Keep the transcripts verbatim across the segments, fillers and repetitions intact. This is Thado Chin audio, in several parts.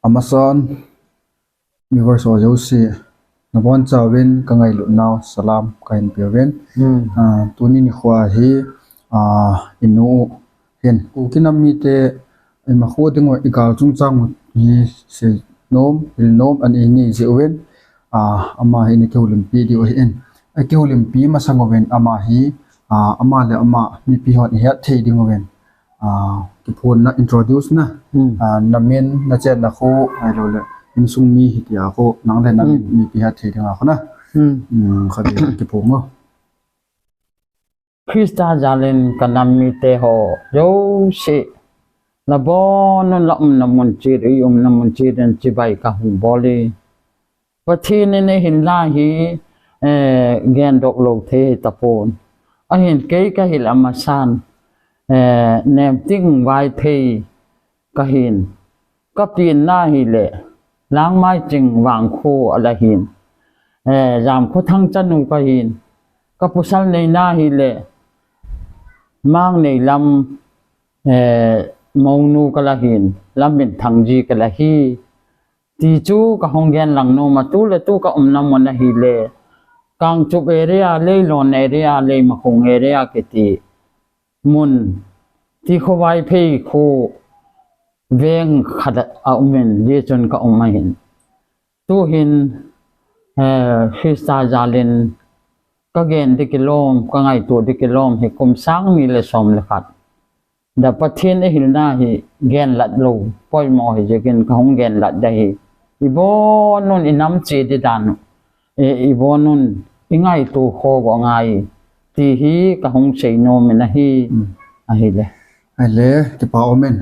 Amasan, viewers ho jouse, nabonchauvin ka ngailutnau salam kahin peuvin. Hmm. Ah, tuni nikho hi, ah, inu hin, Kuki nam mite, ima kho ding u, igal chungchang u hi seinom, hilnom, ana nei jeh uvin, ah, ama hi ina kihoulimpi diu ahin. Akihoulimpi masang uvin, ama hi, ah, ama le ama mipi hon ihet thei ding uvin. Ah, kiphonna introduce na. Hmm. Ah, namin, nachenna kho, ahilouleh, insung mi hitia kho, nang le namin, hmm, mipi het thei dinga kho na. Hmm. Hmm, kha ding kiphong o. Christa jalin ka nam mite ho jouse, nabonun la umna mun cheh, i umna mun cheh din chibai kahung bol e. Pathen in eihin la hi, eh, gendoh lou thei tapon. Ahin kei kahil amasan, eh, Nemting Vaiphei kahin. Ka pen na hile, Langmaiching Vangkho a la hin. Eh, Jamkhothang chanu kahin. Ka pasal nei na hile, Mangneilam, eh, mounu ka la hin. Lamminthang ji ka la hi. Ti chu kahung gen lang nom a, tu le tu ka umna mun ahile, Kangchup area, Leilon area, Leimakhong area kiti mun, ti kho Vaiphei kho veng khat a um in, jeh chun ka um ahin. Tuhin, eh, Christa jalin ka gen ding kilom, ka ngaito ding kilom hi kum sang ni le som le khat. Da Pathen eihilna hi genlat lou, poimo hi jeh in kahung genlat ding ahi. Ibonun inam cheh ding dan u. E, ibonun ingaito kho u angai. Ti hi kahung seinom in ahi. Hmm. Ahile. Ahile, kipa umin.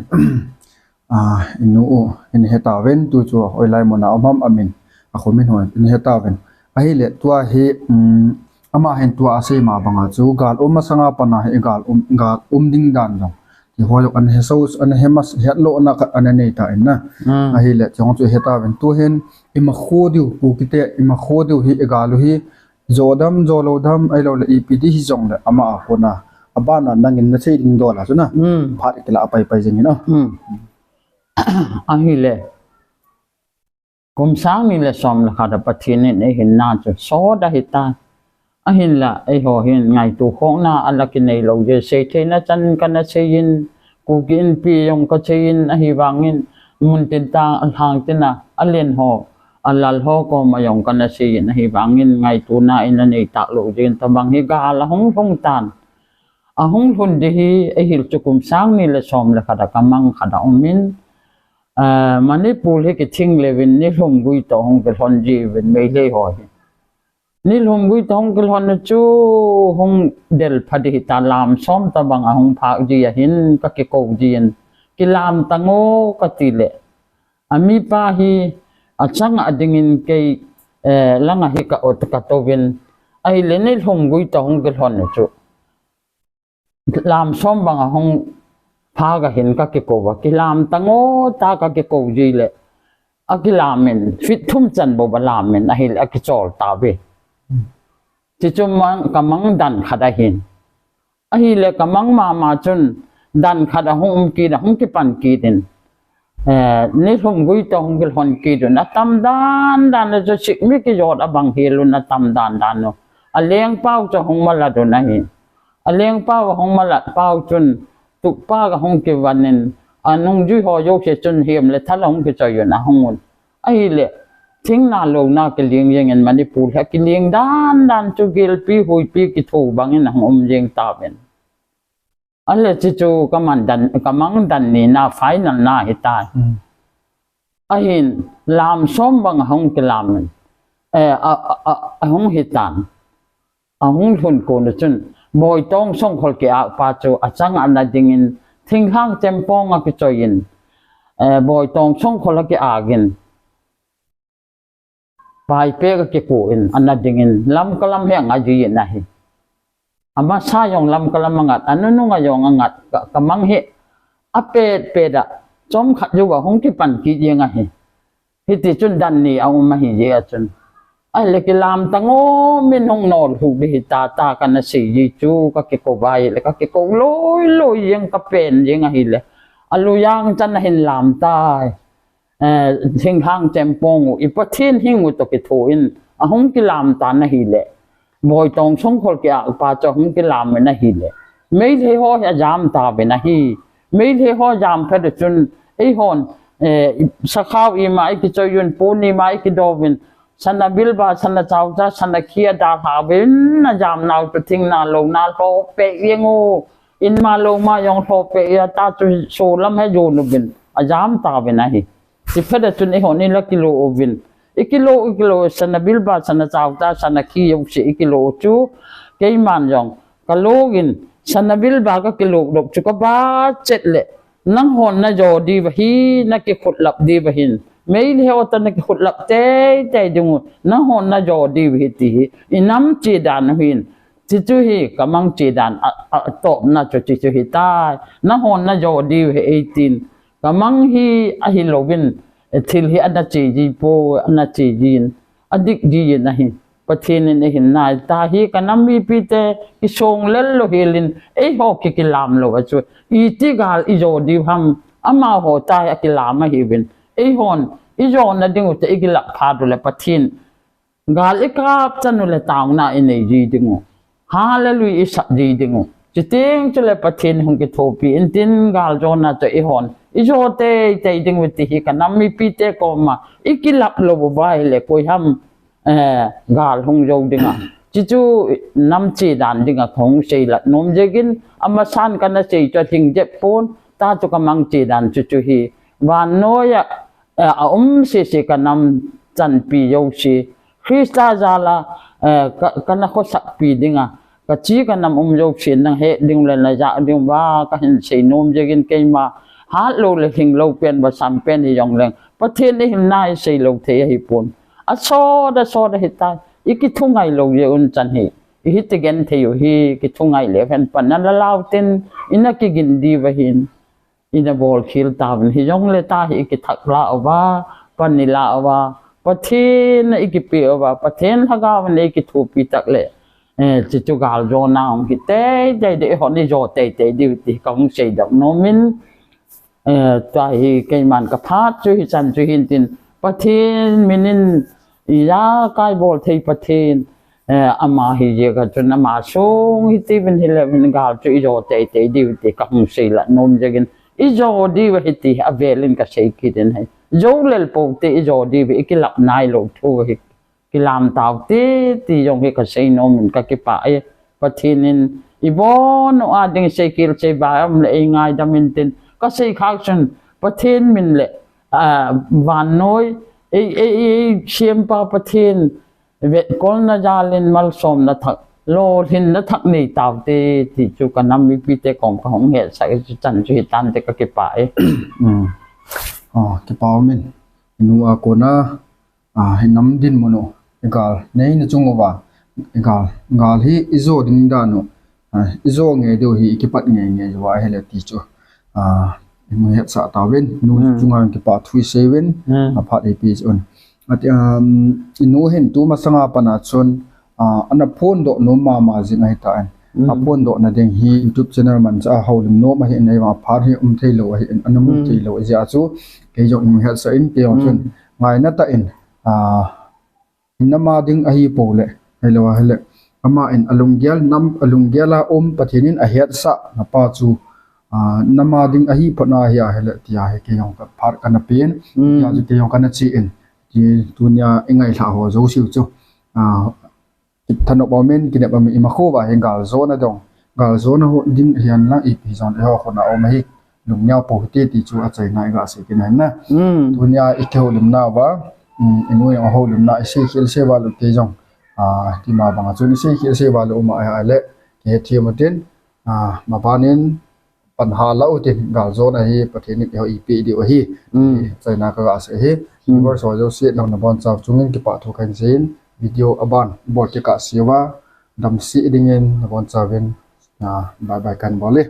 Ah, inu u, ina hetauvin, tu chu hoilai muna um ham amin. Akhomin hon, ina hetauvin. Ahile, tua hi, um, Ama hin tua asei ma banga chu, gal um masanga pat a hi gal um, gal um ding dan jong. Ti ho jong ana he so, ana he mas, het lou na khat ana nei tan na. Hmm. Ahile, chong chu hetauvin tuhin, ima kho diu, Kukite, ima kho diu hi, igal u hi, jo dam, jo lou dam, ahilouleh, ipi ding hijongle, ama a kona. Abana nangin nasei ding dol a chu na. Hmm. Phat kila a pai pai jing in a. Hmm. Ahile. Kum sang ni le som le khat a Pathen in eihin na chu sot ahitai. Ahinla, eiho hin ngaito khona a la kinei lou jeh, sei theina chan kana sei in, Kuki Inpi jong ka sei in, ahivangin, mun tin tang a lhang tin a, alen ho, alal ho koma jong kana sei in, ahivangin, ngaitona ina nei talou jeh in, tabang hi gal ahung lhung tan. Ahung lhun ding hi, eihil chu kum sang ni le som le khat a ka mang khat a um in, Ah, Manipur hi kithing leuvin nilhum gui toh hung kilhon jiuvin Meitei ho hi. Nilhum gui toh hung kilhon u chu hung del pha ding hita, lam som tabang ahung phah ji ahin ka kikou jin. Kilam tan o kati le. Amipa hi achang a dingin kei, eh, langa hi ka ot ka touvin. Ahile nilhum gui toh hung kilhon u chu. Lam som bang ahung phah ka hin ka kikou a, kilam tan o ta ka kikou ji le. Akilam in, feet thum chan bou ba lam in, ahile akichol tauve. Ti chu mang, ka mang dan khat ahin. Ahile ka mang mama chun dan khat ahung um kit, ahung kipan kit in. Eh, nilhum gui toh hung kilhon kit un. Atam dan dan le chu sikmi kijot abang hel un atam dan dan u. Alengpau chu ahung malat un ahi. Alengpau ahung malat pau chun tupa ahung kivan in. Anungjui ho jouse chun hem le thal ahung kichoi un ahung un. Ahile, thingna louna kiling jeng in Manipur hi kiling dan dan chu gilpi huipi kitho bang in ahung um jeng tauvin. Ahile, chi chu ka man dan, ka mang dan ni na final na hitai. Hmm. Ahin, lam som bang ahung kilam in. Eh, a, a, a, ahung hitan. Ahung lhun kon u chun, Boitong Songkhol ki-ap pa chu achang a ana ding in, thinglhang chempong akichoi in. Eh, Boitong Songkhol aki-ap in. Paipeh ka kikou in, ana ding in, Lamka lam hi anga ji in ahi. Amasa jong Lamka lam angat, anunung a jong angat, ka, ka mang hi, apet pet a, chomkhat jou a hung kipan kit jeng ahi. Hiti chun dan ni a um ahi jeh a chun. Ahile kilam tan o min hung nol hu ding hita ta kana sei ji chu ka kikou vai le ka kikou loi loi jeng ka pen jeng ahile. Aluyang chan ahin lam tai. Eh, thinglhang chempong u, i Pathen hing u toh kitho in, ahung kilam tan ahile. Boitong songkhol kiat pa chu ahung kilam in ahile. Meitei ho hi ajam tauvin ahi. Meitei ho jam phat chun, eihon, eh, sakhao ima ikichoi un, pon ima ikido uvin, sana bilba, sana chaocha, sana khi adalha uvin, ajam nau chu thing na lou na lhope jeng u. In ma lou ma jong lhope jeng a, ta chu solam he jon uvin, ajam tauvin ahi. Chuphat chun eihon ila kilo uvin. Ikilo, ikilo, sana bilba, sana chaocha, sana khi jouse ikilo u chu. Keiman jong, kalo in, sana bilba kakilo lou chu kaba chet le. Nanghon najo diu ahi, nakikhutlap diu ahin. Meitei ho toh nakikhutlap teitei ding u. Nanghon najo diu ahi ti hi. Inam che dan u hin. Chuchu hi kamang che dan a, a, atopna chu chuchu hitai. Nanghon najo diu ahi eitin. Kamang hi ahilouvin, eh, thil hi ana che ji poi, ana che jin, adik jin ahi. Pathen in eihin nai ta hi kanam mipite kisong lel lou helin, eiho kikilam lou a chu. Iti gal ijo diu ham, amaho ta hi akilam ahiuvin. Eihon, ijona ding u te ikilap phat u le Pathen. Gal ikap chan u le taona inei ji ding u. Hallelujah isah ji ding u. Chuteng chule Pathen hung kithopi intin galjona chu eihon ijo teitei ding u ti hi kanam mipite koma ikilap lou uva ahile koi ham, eh, gal hung jo ding a. Chuchu nam che dan ding a kahung seilat nom jeh in amasan kana sei chu alhing jep pon ta chu kamang che dan chuchu hi. Vannoi a eh, aum sese kanam chanpi jouse. Christa jal a, eh, ka, kana khosakpi ding a. Kachi kanam um jouse nang he ding le naja ding uva kahin sei nom jeh in keima. Hatlou le lhinglou pen vasam pen hijong leng. Pathen eihin nai sei lou thei ahipon. Asot, asot ahitai. Ikithungai lou jeh un chan hi. Ihi ti genthei u hi kithungai leu hen pan nala lau tin. Ina kigin diu ahin. Ina bolkhel tauvin hijongle ta hi ikithah la uva, pan ila uva, Pathen a ikipe uva, Pathen lhagao in eikithopi tah le. Eh, chuchu galjona hung hi teitei ding, eihon ijo teitei diu ti kahung seidoh nom in. Eh, tua hi keiman kaphat chu hichan chu hintin. Pathen min in ijakai bol thei Pathen. Eh, ama hi jeh a chun ama song hiti uvin hile uvin gal chu ijo teitei diu ti kahung seilat nom jeh in. Ijo diu ahi ti avel in kasei kit in ahi. Jo lel pou te ijo diu ikilap nailou thu ahi. Kilam tau te ti jong hi kasei nom in kakipah e. Pathen in ibon u a ding seikhel seibai um le eingaidam intin. Kasei khah chun Pathen min le, ah, vannoi, ei, ei, ei, sempa Pathen Vetkolna jal in malsomna thak, lolhinna thak nei tau te, ti chu kanam mipite kom kahung hetsah e, chuchan chu hitante kakipah e. Hmm. Oh, kipah um in. Nu a kona, ah, hinam dinmun u, igal neina chung uva, igal, gal hi ijo ding dan u, ah, ijo ngei diu hi ikipat ngei ngei uva ahile ti chu. Ah, imu hetsah tauvin, nu chunga kipah thu isei uvin, aphat ipi un. Ati, um, inu hin tumasanga pana chun, ah, ana phondoh nom mama jing ahitan. Aphondohna ding hi YouTube channel manchah a houlim nom ahin, ahivang aphat hi um theilou ahin, ana mu theilou ajeh chu, kei jong imu hetsah in, kei jong chun ngaina tah in, ah, nama ding ahipou le, hilou ahile, ama in alunggel nam, alunggel a um Pathen in ahetsahna pa chu, ah, nama ding ahiphot na ahia ahile, tia hi kei jong kaphat kana pen, tia chu kei jong kana che in, ti tunia ingailhah ho jouse u chu, ah, thanop um in, kinep um in, imakhou va hi galjona dong, galjona ho ding hihen lang ipi jong le eiho khut a um ahi, lungneo pou hite ti chu achaina iga sei kit in ahi na. Tunia ikihoulimna uva, um, inu jong ahoulimna iseikhel sei val u te jong, ah, tima banga chun iseikhel sei val u um ahile, kihethem utin, ah, maban in, pan hala utin, galjona hi Pathen in eiho eipeh diu ahi. Achaina kaga sei ahi. Viewers ho jouse nabonchau chungin kipah thu kahin sei in, video aban bol kikah seuva, damsel dingin nabonchauvin, ah, bye bye kahin bol e.